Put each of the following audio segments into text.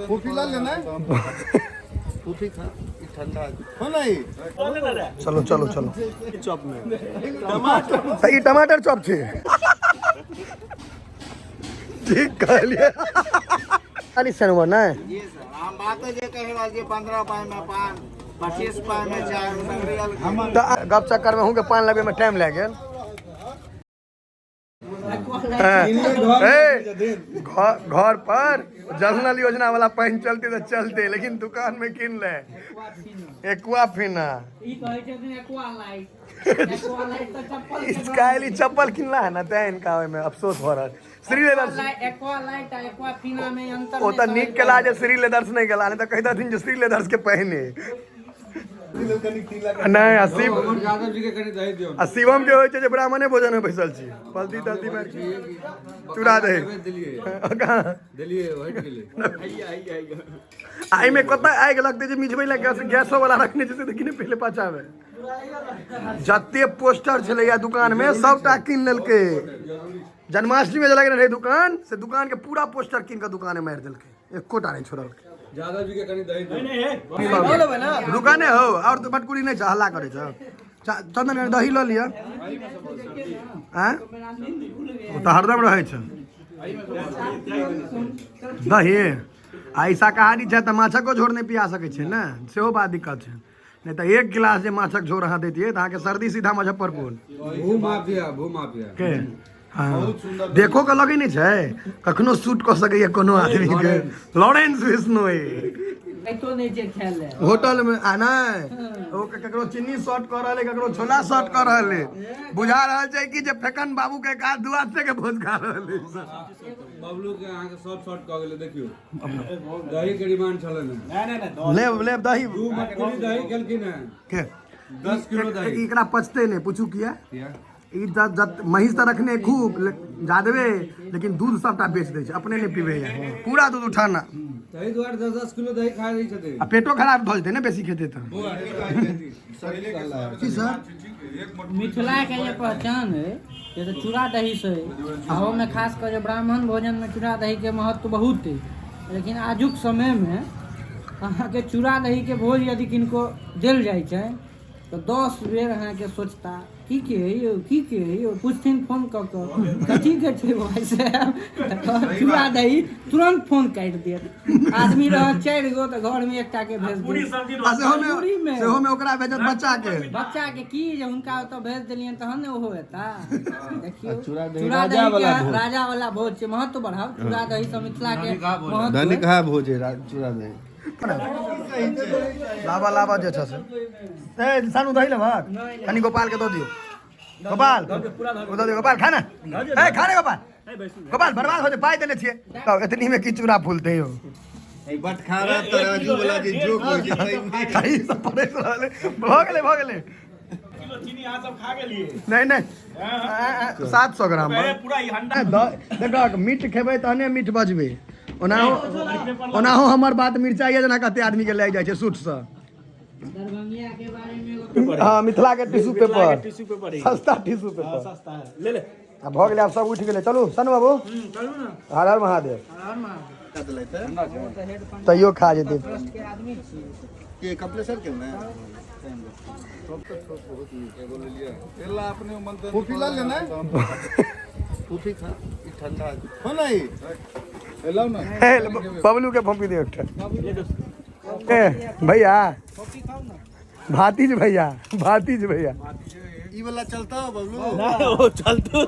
फूफी ला लेना फूफी खा ई ठंडा हो नहीं। चलो चलो चलो, तऽ ई टमाटर चॉप छै। ठीक कहलियै, 40 नंबर नहि। जी सर, हम बात जे कहि रहल छी, 15 रुपए में पान, 25 रुपए में चाय, ओ सब रियल के। तऽ गप चक्कर में अहूँके पान लगबै में टाइम लागि गेल। ए, घर पर जल नल योजना वाला पानि चलते तऽ चलते, लेकिन दुकान में किन ले एक्वा फिना। ई कहै छथिन एक्वा लाइट, एक्वा लाइट तऽ चप्पल के। काल्हि ई चप्पल किनला है ने, तें इनका ओहिमे अफसोस भऽ रहल। श्री लेदर्स एक्वा लाइट आ एक्वा फिना में अंतर। ओ तऽ नीक केला जे श्री लेदर्स नहि गेला, नहि तऽ कहि दथिन जे श्री लेदर्स के पहिने नहि। आ शिव यादव जी के कनि दही दियौ। आ शिवम के होइ छै जे ब्राह्मणे भोजन में बैसल छी, पलती तलती मारि चूड़ा दही। देलियै। कहाँ? देलियै, हटि गेलै। आ एहिमे कतऽ आगि लगतै जे मिझबै लए गैस, गैसो वाला रखने छै से देखी ने पहिले पाछामे। जते पोस्टर छलैया दुकान में सबटा कीन लेलकै। जन्माष्टमी में जे लगने रहै दुकान, से दुकान के पूरा पोस्टर कीन कऽ दुकान में मारि देलकै, एकोटा नहि छोड़लकै। यादव जी के कनि दही दियौ। दुकाने हो और तऽ बटकुरी नहि छै, हल्ला करै छै। चंदन, कनि दही लऽ लिअ। आँय, ओ तऽ हरदम रहै छै दही। आ ई शाकाहारी छै तऽ माछको झोर नहि पिया सकै छै ने, सेहो बात दिक्कत छै। नहि तऽ एक गिलास जे माछक झोर अहाँ दैतियै तऽ अहाँके सर्दी सीधा मुजफ्फरपुर। भू माफिया, भू माफिया। के हँ, देखो के लगै नहि छै कखनो शूट कऽ सकैया कोनो आदमी के, लॉरेंस बिश्नोई। कहितो नहि छै खाय लए। होटल में आ नहि, ओ ककरो चीनी शॉर्ट कऽ रहल है, ककरो छोला शॉर्ट कऽ रहल है। बुझा रहल छै कि जे फेकन बाबू के काज दुआर से के भोज खा रहल है। बबलू के अहाँके सब शॉर्ट कऽ गेलै। देखियौ, दही के डिमांड छलै ने। लेब लेब दही। दू मटकुरी दही खेलखिन हेँ। के? 10 किलो दही। एकरा पचते नहि, पूछू किया? किया? ई महींस तऽ रखने खूब जादवे, लेकिन दूध सबटा बेच दै छै, अपने नहि पीबै पूरा दूध उठाना। ताहि दुआरे 10-10 किलो दही खा दै छथिन। आ पेटो खराब भऽ जेतै ने बेसी खेतै तऽ। की सर? मिथिला के जे पहचान है से तऽ चूड़ा दही से है। आ ओहिमे खास कऽ जे ब्राह्मण भोजन में चूड़ा दही के महत्व बहुत है। लेकिन आजुक समय में अहाँके चूड़ा दही के भोज यदि किनको देल जाइ छै तऽ 10 बेर अहाँके सोचता, की के है यौ, की के है यौ? पुछथिन फोन कऽ कऽ, कथी के छै भाई साहब? तऽ कहत चूड़ा दही। तुरंत फोन काटि देत। आदमी रहत चारि गो तऽ घर में एकटा के भेज देत। आ सेहोमे मजबूरीमे। सेहोमे ओकरा भेजत बच्चा के। बच्चा के की जे हुनका ओतऽ भेज देलियनि तहन ने ओहो एता। देखियौ, चूड़ा दही चूड़ा राजा दही वाला के भोज। राजा वाला भोज छै। महत्व बढ़ाउ, चूड़ा दही से मिथिला के महत्व। धनिकहा भोज है चूड़ा दही। लाबा लाबा जे छै से। ए सानू, दही लेबहक? कनि गोपाल के दऽ दियौ। गोपाल, ओ दऽ दियौ। गोपाल, खा ने। ए, खा ने गोपाल। गोपाल, बर्बाद हो जाए, पाइ देने छियै तब एतनी में की चूड़ा फूलते यौ? बटखारा तराजू वाला जे जोक होइ छै ताहिमे। सही सब पड़ैत रहलै। भऽ गेलै, भऽ गेलै। किलो चीनी अहाँ सब खा गेलियै। नहि नहि, 700 ग्राम। पूरा ई हंडा। देखक, मीठ खेबै तहने मीठ बजबै। ओनाहो ओनाहो हमर बात मिरचाइए जेना कते आदमी के लागि जाइ छै सूटसँ। दरभंगिया के बारे में एगो हँ, मिथिला के टिश्यू पेपर। टिश्यू पेपर है। सस्ता टिश्यू पेपर। सस्ता है, ले ले। आ भऽ गेलै, आब सब उठि गेलै। चलू सनु बाबू। चलू ने। हर हर महादेव। हर महादेव। तैयो खा जेतै। ट्रस्ट के आदमी छी। के कपिलेश्वर के ने। फूफी ला लेना फूफी खा ई ठंडा हो नहीं। एलौ ने। हे, बबलू के फोंपी दे एकटा। ए भैया, भातीज भैया, भातीज भैया। ई वाला चलता हो बबलू? वो चलतो।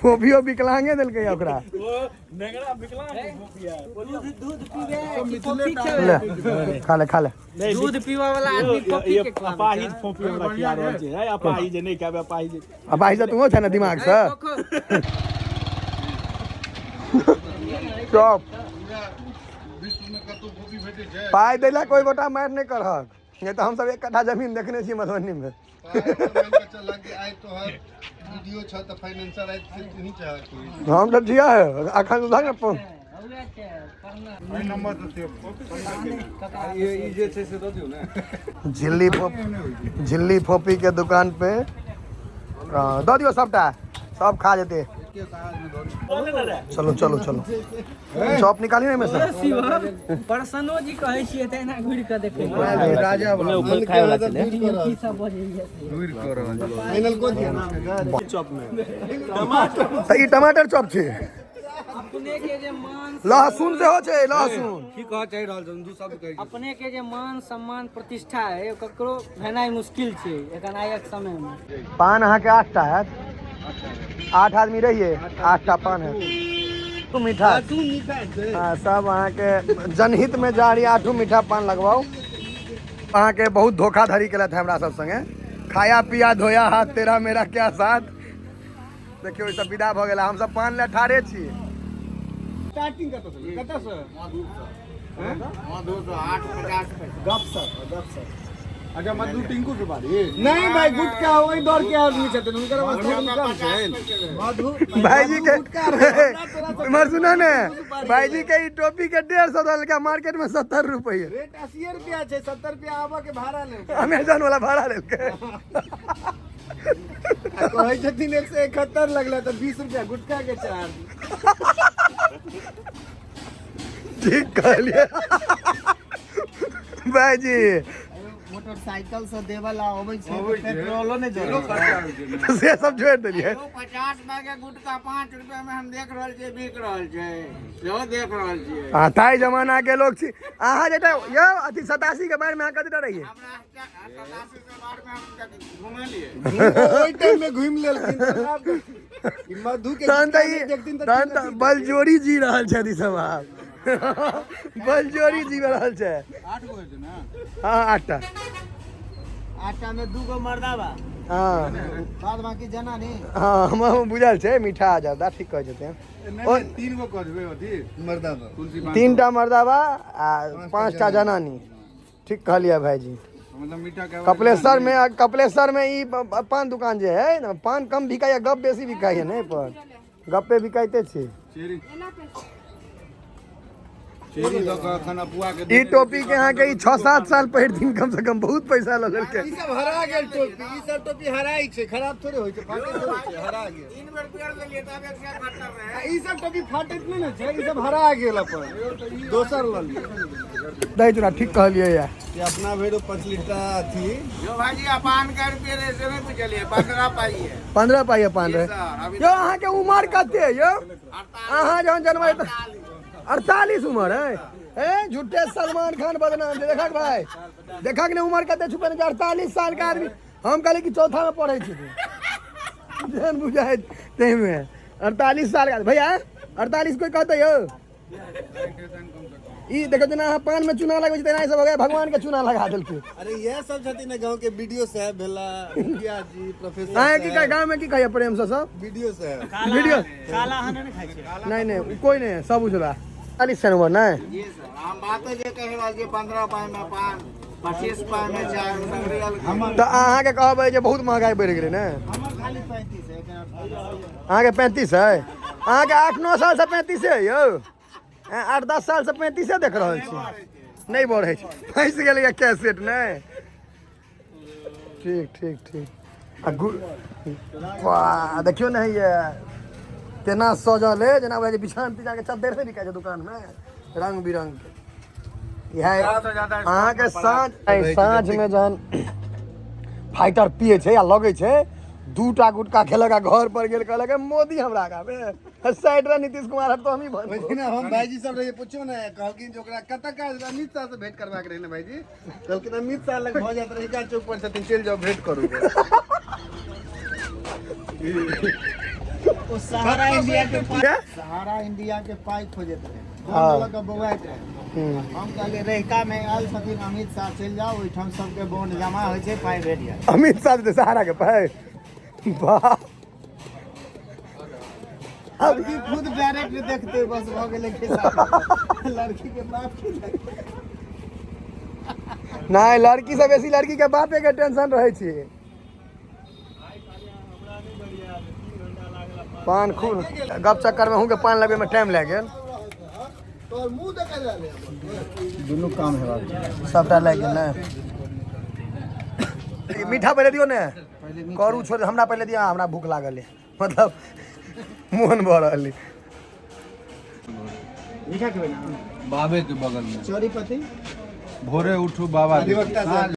फोफियो विकलांगे देलकै ओकरा। वो नेंगरा विकलांग गोपिया। दूध, दूध पीबे कि कॉफी खेबै? ले, खा ले, खा ले। दूध पीबऽ वाला आदमी कॉफी ये के खिलाबै अपाहिज छै। फोपी हमरा खिया रहल छै है, अपाहिज नहि खाबे, अपाहिज। अब आइ से तू छै ने दिमाग से। ए, कोको। चुप। विश्व में कतौ कॉफी भेटै छै? पाइ दै ला कोई गोटा मारि नहि करहक, नहि तऽ हमसब एक कट्ठा जमीन देखने छी मधुबनी मे। पाइ तऽ मानि कऽ चलह कि आइ तोहर वीडियो छ तऽ फाइनेंसर आइ से तूही चाह कोई। हम तऽ जिया है अखन उधर ने हौवे छै, पढ़ना। एहि नंबर तऽ सेव। ई ई जे छै से दऽ दियौ ने। झिल्ली फोप, झिल्ली फोपी के दुकान पे, हाँ, दऽ दियौ सबटा, सब खा जेतै। चलो चलो चलो, चॉप निकालियो एहिमे से। परसनो जी कहै छियै तऽ एना घुरि कऽ देखै राजा खाय वाला छलै। की सब बजैया। फाइनल को दिया। तऽ ई टमाटर चॉप छै। अपने के जे मान, लहसुन सेहो छै, लहसुन। की कहऽ चाहि रहल छौ? दू शब्द कहै। अपने के जे मान सम्मान प्रतिष्ठा है, ककरो भेनाइ मुश्किल छै एखन आयक समय मे। पान अहाँके 8टा हैत। 8 आदमी रहिए, 8टा पान हैत। तू मीठा। हाँ, सब अहाँके जनहित में जारी 8 मीठा पान लगवाउ। अहाँके बहुत धोखाधड़ी केलथि हमरा सब संगे। खाया पिया धोया हाथ तेरा मेरा क्या साथ। देखियौ, ई सब विदा भऽ गेल, हमसब पान लए ठाढ़े छी। स्टार्टिंग कतऽ से, कतऽ से? मधु से 8.50 पैसा। गप सप गप सप। अच्छा, मधु टिंकू सुपारी। नहीं भाई, गुटका ओहि दौर के आदमी छथिन, हुनकर अवस्था कम छै। मधु भाईजी के इम्हर सुना ने, भाईजी के ई टोपी के 150 देलकै, मार्केट में 70 रुपये। रेट 80 रुपया छै, 70 रुपया आबऽ के भाड़ा ले। अमेजन वाला भाड़ा लेलकै। आ कहै छथिन 171 लगलै तऽ 20 रुपया गुटका के चार्ज। ठीक कहलियै भाईजी। मोटरसाइकिल से देवला अबै छै तऽ पेट्रोलो नहि जरै छै। से सब छोड़ि देलियै। 50 रुपया के गुटका 5 रुपया में हम देख रहल छियै, बिक रहल छै, सेहो देख रहल छियै। आ ताहि जमाना के लोग छी अहाँ जेटा यौ अथी 87 के बारे में अहाँ कतेटा रहियै? हमरा 87 के बारे में हम घुमलियै। ओहि टाइम में घुमि लेलखिन तऽ आब ई मधु के तहन तऽ गुटका ई नहि देखथिन तऽ। तहन तऽ बलजोरी जी रहल छथि ई सब, आब बलजोरी जी रहल छै। 8 गो हेतै ने? हाँ, 8टा। 8टा में 2 गो मर्दा बा, हाँ, बाद बाकी जना नहीं। हाँ, हम बुझल छै। मीठा जर्दा ठीक कहै छथिन। नहि, 3 गो कह देबै अथी मर्दा बा। तुलसी पान। 3टा मर्दाबा आ 5टा जनानी, ठीक कहलियै भाईजी। मतलब मीठा के। कपिलेश्वर में, कपिलेश्वर में ई पान दुकान जे है ने, पान कम बिकाइए, गप बेसी बिकाइए। नहीं पर गप्पे बिकाइते छी। चेरी चेरी दऽ कऽ खाना पुआ के। ई टोपी के अहाँके ई 6-7 साल पहिर दिन कम से कम बहुत पैसा लऽ लेलकै। ई सब हरा गेल टोपी, ई सब टोपी हराइ छै, खराब थोड़े होइ छै, फाटै थोड़े छै, हरा गेल। 3 बेर पेड़ लेलियै तब 171 रहे। आ ई सब टोपी फाटैत नहि ने छै, ई सब हरा गेल, अपन दोसर लऽ लिअ। दही चूड़ा ठीक कहलियै या। कि अपना भरि 5 लीटर अथी। जो भाईजी पान के रुपये रहे से नहीं पूछलिए, 15 पाई है। 15 पाइए पान रहे। सर, अभी यौ अहाँके उमर कते यौ? अहाँ जहन जनबै तऽ 48 उमर है। ए झूठे सलमान खान बदनाम छै। देखक भाई, देखक ने उमर कते छुपेने छै। 48 साल के आदमी, हम कहली कि चौथा में पढ़ै छी, जेहन बुझाइ ताहिमे 48 साल का भैया। 48 कोई कहते यौ? ई देखो, जेना अहाँ पान में चूना लगबै छी तेना ई सब हो गया, भगवान के चूना लगा देलकै। अरे इएह सब छथिन ने गाँव के, वीडियो साहब भेला, मुखिया जी, प्रोफेसर। अहाँ की कहै गाँव में, की कहैया प्रेम से सब? वीडियो साहब। वीडियो काला अहाँ नहि खाइ छियै? नहीं नहीं, कोई नहीं है, सब उजला। 40 छै उमर नहीं? जी सर, हम बात जे कहि रहल छियै, 15 पाई में पान, 25 पाई में चाय, ओ सब रियल। तऽ अहाँके कहबै जे बहुत महगाई बढ़ि गेलै ने। हमर खाली 35 है। अहाँके 35 है? अहाँके 8-9 सालसँ 35 है यौ? 8-10 सालसँ 35 देख रहल छी, नहि बढ़ै छै, फँसि गेलैए कैसेट। नहि, ठीक ठीक ठीक। आ गु वाह, देखियौ ने, हैया तेना सजल है जेना बुझाइ छै बिछान तिछान के चद्दर नहि बिकाइ छै दुकानमे रंग बिरंग के। इएह अहाँके साँझ साँझमे जहन फाइटर पिए छै आ लगै छै 2टा गुटका खेलक आ घर पर गेल, कहलक मोदी हमरा आगामे साइड रह, नीतीश कुमार हट तो हमही ओहि बनबो। दिन हम भाईजी सब रहिए, पूछियो ने, कहलखिन जे ओकरा कतऽ काज, अमित शाह से भेंट करबाक रहै ने भाईजी? कहलखिन अमित शाह लग भऽ जायत, रहिका चौक पर छथिन, चलि जाउ भेंट करू। ओ सहारा इंडिया के पाई, सहारा इंडिया के पाई खोजैत रहे, बॉन्ड लऽ कऽ बौआइत रहे। हम कहलियै रहिका में आयल छथिन अमित शाह, चलि जाउ ओहिठाम, सबके बॉन्ड जमा होइ छै, पाइ भेट जायत। अमित शाह देतै सहारा के पाइ? वाह। लड़की खुद डायरेक्ट देखते बस भऽ गेलै खिस्सा। लड़की के बाप की लगतै? नहि, लड़की से बेसी लड़की के बापे के टेंशन रहै छै। पान खूब गप चक्कर में के पान लगबै में टाइम लागि गेल। तोहर मुँह देखै लए। दुनू काम हेबाक चाही। सबटा लागि गेल ने। ई मीठा पहिले दियौ ने, करू छोड़, हमरा पहिले दिअ, हमरा भूख लागल है। मतलब मोन भऽ रहल अइ। मीठा खेबै ना। बाबे के बगल में चौरीपति भोरे उठू बाबा अधिवक्ता साहब।